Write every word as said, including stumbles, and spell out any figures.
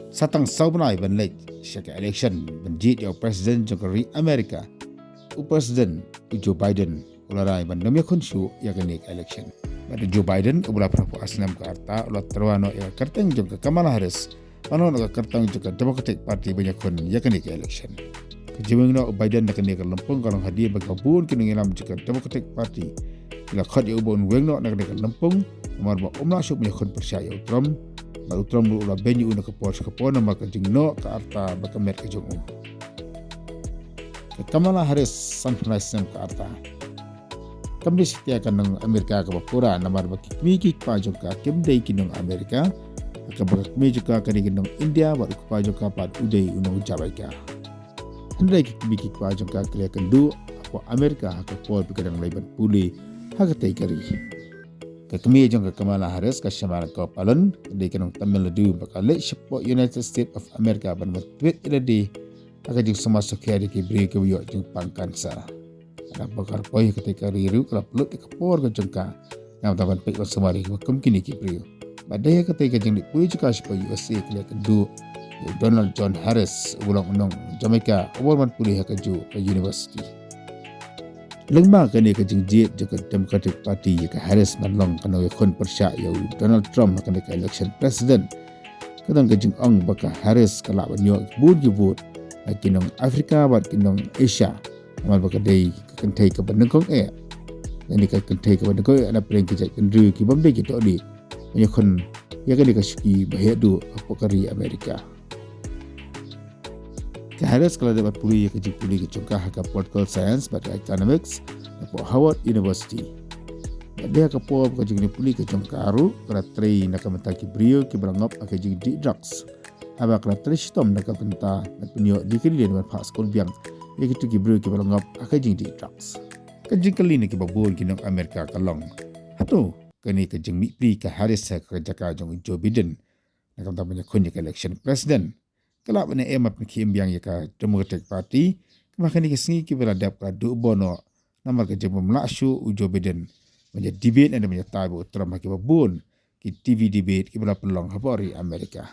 Sa tang saw bnai ban leit sha ka election ban jied ïa u president jong ka ri America, u president u Joe Biden u la rai ban nym ïakhun shuh ïa kane ka election. Bad u Joe Biden uba la phra phew ar snem ka rta u la tyrwa noh ïa ka kyrteng jong ka Kamala Harris ban long noh ka kyrteng jong ka Democratic Party ban ïakhun ïa kane ka election. Ka jingweng noh u Biden na kane ka lympung ka long hadien ba kiba bun ki nongïalam jong ka Democratic Party ki la khot ïa u ban weng noh na kane ka lympung namar ba um lah shuh ban ïakhun pyrshah ïa u Trump. Bad u Trump ruh u la beiñ ïa u na ka por sha ka por namar ka jingnoh ka rta bad ka met ka jong u. Ka Kamala Harris, san phew lai snem ka rta. Kam dei satia ka nong America kaba pura namar ba ki kmie ki kpa jong ka kim dei ki nong America. Kaba ka kmie jong ka ka dei ka nong India bad u kpa jong ka pat u dei u nong Jamaica. Hynrei ki kmie ki kpa jong ka ki la ïakynduh hapoh America ha ka por ba ka dang leit ban pule ha katei ka ri. Ka kmie jong ka Kamala Harris, ka Shamara Gopalan, ka dei ka nong Tamil Nadu ba ka leit shapoh United States of America ban wan tbit ïa lade ha ka jingsumar sukher ïa ki briew kiba ïoh jingpang cancer. Haba ka la poi ha katei ka ri ruh ka la pynlut ïa ka por ka jong ka na ka bynta ban peit ban sumar ïa kiba kum kine ki briew. Bad dei ha katei ka jingleit pule jong ka shapoh U S A ka la ïakynduh ïa u Donald John Harris uba long u nong Jamaica uba wan pule ha kajuh ka university. Lyngba kane ka jingjied jong ka Democratic Party ïa ka Harris ban long ka nongïakhun pyrshah ïa u Donald Trump ha kane ka election president, ka don ka jingong ba ka Harris ka lah ban ïoh bun ki vote na ki nong Africa bad ki nong Asia namar ba ka dei ka kynthei kaba nyngkong eh. Kane ka kynthei kaba nyngkong eh na pdeng ki jaitbynriew ki bym dei ki dohnud ban ïakhun ïa kane ka shuki ba heh duh hapoh ka ri America. Ka Harris ka la dep ban pule ïa ka jingpule ka jong ka ha ka political science bad ka economics hapoh Howard University. Bad dei ha ka por ba ka jingpule ka jong ka ruh ka la trei na ka bynta ki briew kiba la ngop ha ka jingdih drugs. Haba ka la trei shitom na ka bynta ban pynïoh da ki lynti ban phah skul biang ïa kito ki briew kiba la ngop ha ka jingdih drugs. Ka jingkylli na kiba bun ki nong America ka long, hato kane ka jingmihpli ka Harris ha ka jaka jong u Joe Biden na ka bynta ban ïakhun ïa ka election president ka lah ban ïa em ban pynkhie im biang ïa ka Democratic Party, kaba kane ka sngi kiba la dep ka la duh bor noh namar ka jingbym lah shuh u Joe Biden ban ïa debate ne ban ïatai bad u Trump ha kiba bun ki T V debate kiba la pynlong hapoh ri America.